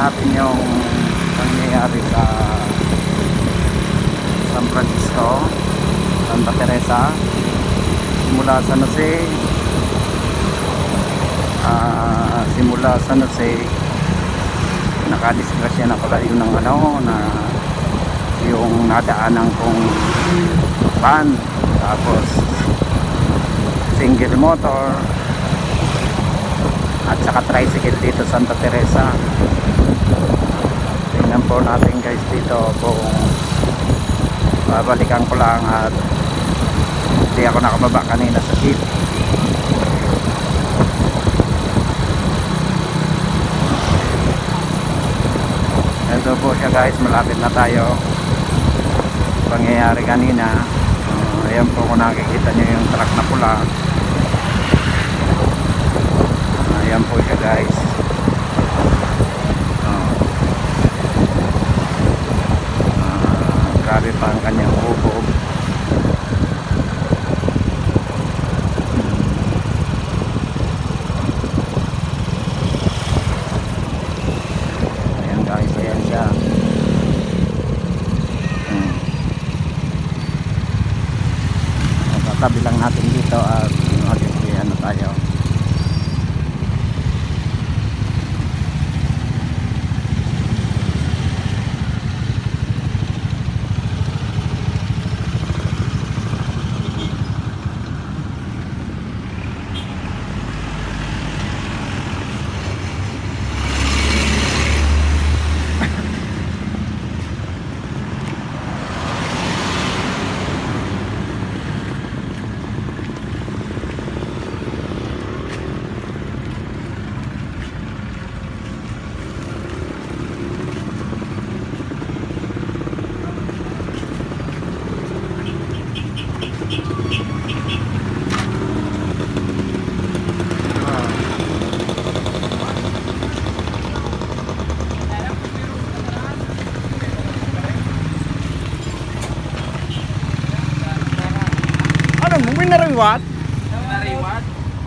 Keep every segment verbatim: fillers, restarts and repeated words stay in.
Natin yung nangyayari sa San Francisco, Santa Teresa. Simula San Jose, ah, simula San Jose, nakadisgrasya na pala yun ng ano, na yung nadaanan kong van, tapos single motor, at saka tricycle dito sa Santa Teresa. Tingnan po natin, guys, dito kung babalikan ko lang at di ako nakababa kanina sa jeep. Ito po siya, guys, malapit na tayo. Pangyayari kanina, ah, ayan po, kung nakikita nyo yung truck na pula. Ayan po siya, guys. Ah. Ah, grabe pa ang kanyang hubog. Ayan, guys, ayan siya. Hmm. Tatabi lang natin dito at mag-, ano tayo. Ano mo, winariwat? Winariwat?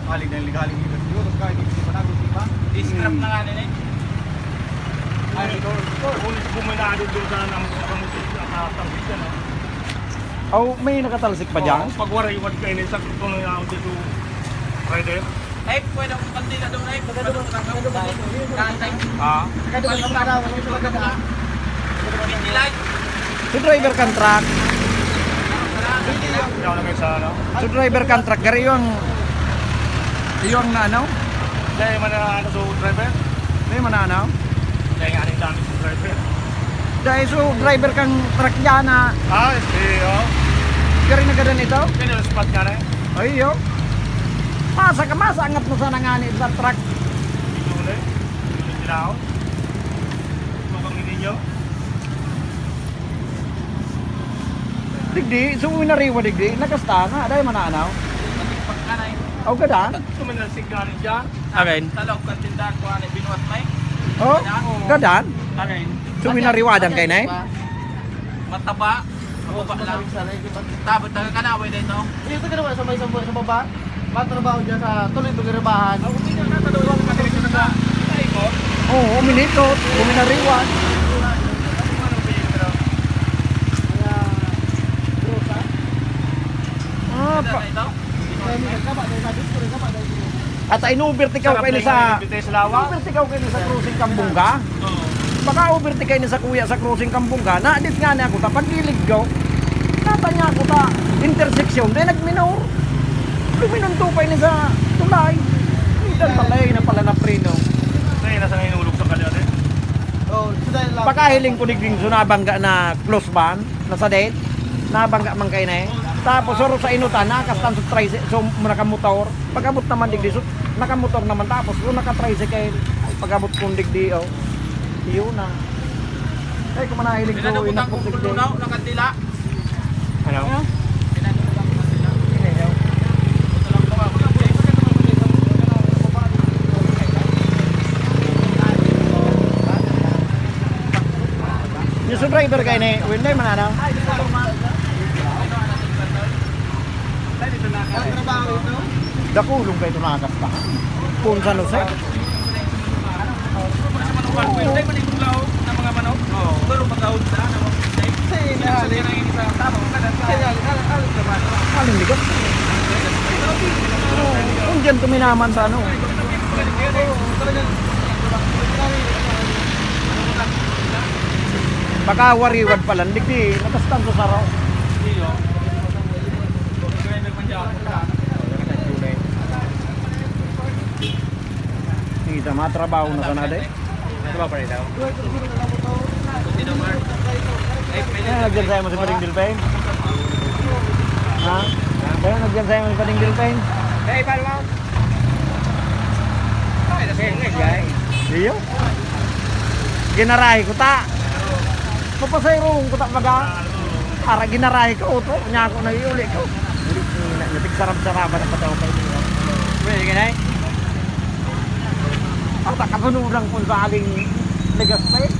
Galing na, galing dito siguro, tapos galing dito pa namin, di ba? Scrap na nga nila eh. Ay, ito, ito. Kung ito, kung may naadol doon sa nam-, sa kamutin, sa, sa tangkit yan, ah. Oh, may nakatalsik pa dyan? Oo, pag waray, wad kayo na isang tuloy na ako dito, rider. Ay, pwede akong kandila doon, ay. Pwede akong kandila doon. Ah. Pwede akong kandila doon. Pwede akong kandila doon. Pwede akong kandila doon. So, driver kan truck? Hindi ako lagay sa ano. So, driver kan truck, gari yung, yung na ano? Dahil man na ano, so driver? May mananaw? Dahil nga rin dami sa driver. Dahil so, driver kang truck dyan na Ah, S P, oh. Gari na gadan ito? Kaya nila spot nga na eh. Ay, yo. Masa ka, masa angat mo sana nga ni sa truck. Ito ulit. Ito ulit sila, oh. Ito kang ninyo. Digdi, so winariwa digdi, nagkasta nga, dai mananaw. Pati pagkanay. Aw, gadan? Suminalsig nga rin siya. Again? Talaw kan tindahan ko, ano, binuhat may. Oh, gadan? Again? So winariwadan kayo na eh? Mataba. Mababa lang. Tabot, taga Kanaway na ito. Ito ka naman sa may, sa, sa baba. Matrabaho dyan sa tuloy-tuloy rebahan. Oo, uminikot, uminariwan. Ah, pa- At ay, in-overtake ako kayo sa, in-overtake ako kayo sa crossing Kambungga. Baka overtake kayo sa kuya sa crossing Kambungga. Nadit nga na ako, ta pagilid ko. Nata niya ako ta intersection, dai nagminor. Luminunto pa ini sa tulay. Minsan pala, eh, na pala na preno. Ay, nasa nahihulog sa kalyan, eh. Oh, so dahil lang Pagkahiling ko digding so nabangga na close van, nasa date, nabangga man kayo na eh. Tapos, suro sa inutan, nakastan sa tricycle, so, nakamotor. Pag-abot naman digdi, so, nakamotor naman, tapos, so, naka-tricycle. Pag-abot kong digdi, oh. Yun na. Ay, kung manahiling ko, Pinanabutang inakot kong digdi. Kulunaw, nakatila. Ano? Yung sa driver kayo ni Winday, mananaw? Dakulong kayo ito nakakastahan. Punsa no, sir? Oo, pero pagkaon sa ano, Kasi nahali. Sa tama ka na. Kaya, al- al- naman. Aling ligas. Oh, kung diyan tuminaman sa ano. Baka wariwad pala, hindi, natastan sa saraw. Kita, matrabaho na ka na, de. Diba pa rin daw? Kaya nagyan sa'yo mo si Pading Delpin? Ha? Kaya nagyan sa'yo mo si Pading Delpin? Hey, paano mo? Ay, nasa yung guys. Iyo. Ginarahe ko ta. Papasayroon ko ta baga. Para ginarahe ko to. Nya ako naiuli ko. Uli ko na. Napigsarap-saraban ang pataw pa ito. Pwede ka na eh. Ata kasunurang kung saling ligas pa eh.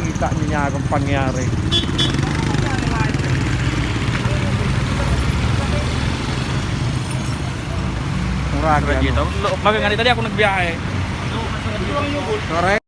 Kita niya akong pangyari. Mura ka, Dito, no? magang nga dali ako nagbiyahe. Correct.